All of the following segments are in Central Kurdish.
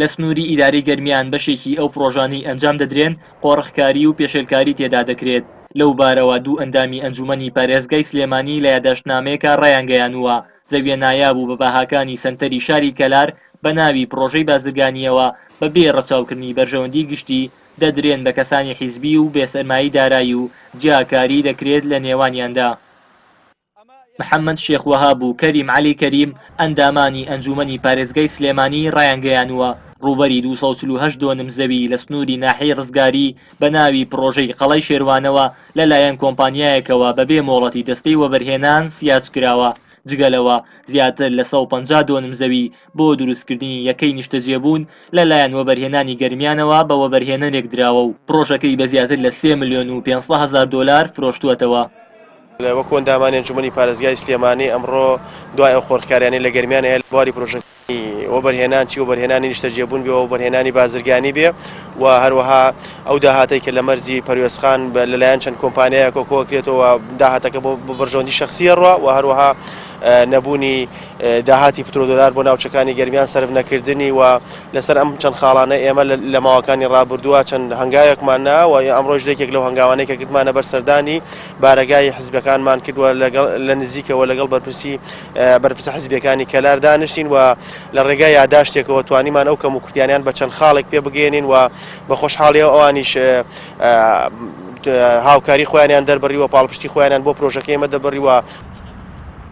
لە سنووری ئیدارەی گەرمیان بەشێکی ئەو پڕۆژانەی ئەنجام دەدرێن قۆرخکاری و پێشێلکاری تێدا دەکرێت، لەو بارەوە دوو ئەندامی ئەنجوومەنی پارێزگای سلێمانی لە یاداشتنامەیەکا ڕایانگەیانووە، زەویە نایاب و بەبەهاکانی سەنتەری شاری کەلار بە ناوی پڕۆژەی بازرگانییەوە بە بێ ڕەچاوکردنی بەرژەوەندی گشتی دەدرێن بە کەسانی حیزبی و بێ سەرمایەی دارایی و جیاکاری دەکرێت لە نێوانیاندا. محەمەد شێخ وەهاب و کەریم عەلی کەریم، ئەندامانی ئەنجوومەنی پارێزگای سلێمانی ڕایانگەیانووە، ڕووبەری 248 دۆنم زەوی لە سنووری ناحیەی ڕزگاری بە ناوی پڕۆژەی قەڵای شێروانەوە لەلایەن کۆمپانیایەکەوە بەبێ مۆڵەتی دەستەی وەبەرهێنان سیاج کراوە، جگە لەوە زیاتر لە 150 دۆنم زەوی بۆ دروستکردنی یەکەی نیشتەجێبوون لەلایەن وەبەرهێنانی گەرمیانەوە بە وەبەرهێنەرێک دراوە و پڕۆژەکەی بە زیاتر لە سێ ملیۆن و 500 هەزار دۆلار فرۆشتووەتەوە. وەکو ئەندامانی ئەنجومەنی پارێزگای سلێمانی ئەمڕۆ دوای ئەو قۆرخکاریانەی لە گەرمیان هەیە لە بواری پرۆژەکانی وەبەرهێنان چی وەبەرهێنانی نیشتەجێبوون بێ و وەبەرهێنانی بازرگانی بێ و هەروەها ئەو داهاتەی کە لە مەرزی پەروێزخان لەلایەن چەند کۆمپانیایەکەوە کۆکرێتەوە داهاتەکە بۆ بەرژەوەندی شەخسی ئەڕوا و هەروەها نەبوونی داهاتی پترۆدۆلار بۆ ناوچەکانی گەرمیان سەرف نەکردنی و لەسەر ئەم چەند خاڵانە ئێمە لە ماوەکانی ڕابردووە چەند هەنگاوێکمان نا و ئەمڕۆش یەکێک لەو هەنگاوانەی کە گرتمانە بەر سەردانی بارەگای حزبەکانمان کردووە لەگەڵ لە نزیکەوە لەگەڵ بەرپرسی بەرپرسە حزبیەکانی کەلار دانیشتین و لە ڕێگای یاداشتێکەوە توانیمان ئەو کەموکورتیانیان بە چەند خاڵێک پێ بگەێنین و بە خۆشحاڵیەوە ئەوانیش هاوکاری خۆیانیان دەربڕی و پاڵپشتی خۆیانیان بۆ پرۆژەکەی ئێمە دەربڕی و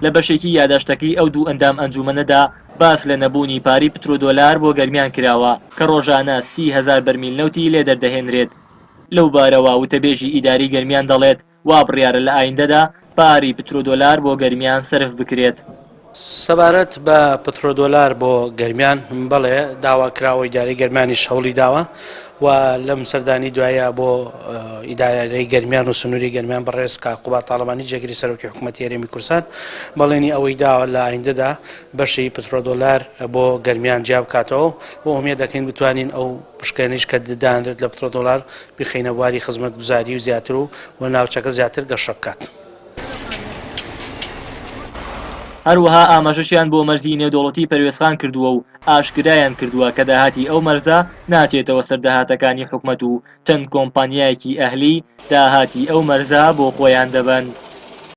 لە بەشێکی یاداشتەکەی ئەو دوو ئەندام ئەنجوومەنەدا باس لە نەبوونی پارەی پترۆدۆلار بۆ گەرمیان کراوە کە ڕۆژانە 30 هەزار بەرمیل نەوتی لێ دەردەهێنرێت. لەو بارەوە وتەبێژی ئیدارەی گەرمیان دەڵێت، وا بڕیارە لە ئایندەدا پارەی پترۆدۆلار بۆ گەرمیان سەرف بکرێت. سەبارەت بە پترۆدۆلار بۆ گەرمیان، بەڵێ داوا کراوە، ئیدارەی گەرمیانیش هەوڵی داوە و لەم سەردانی دوایە بۆ ئیدارەی گەرمیان و سنووری گەرمیان بەڕێز کاک قوباد تاڵەبانی جێگری سەرۆکی حکوومەتی هەرێمی کوردستان بەڵێنی ئەوەی داوە لە ئایندەدا بەشی پترۆدۆلار بۆ گەرمیان جیا بکاتەوە و ئومێد دەکەین بتوانین ئەو پشکەنیش کە دانرێت لە پترۆدۆلار بیخەینە بواری خزمەتگوزاری و زیاتر و و ناوچەکە زیاتر گەشە بکات. هەروەها ئاماژەشیان بۆ مەرزی نێودەوڵەتی پەروێزخان کردووە و ئاشکرایان کردووە کە داهاتی ئەو مەرزە ناچێتەوە سەر داهاتەکانی حکومەت و چەند کۆمپانیایەکی ئەهلی داهاتی ئەو مەرزە بۆ خۆیان دەبەن.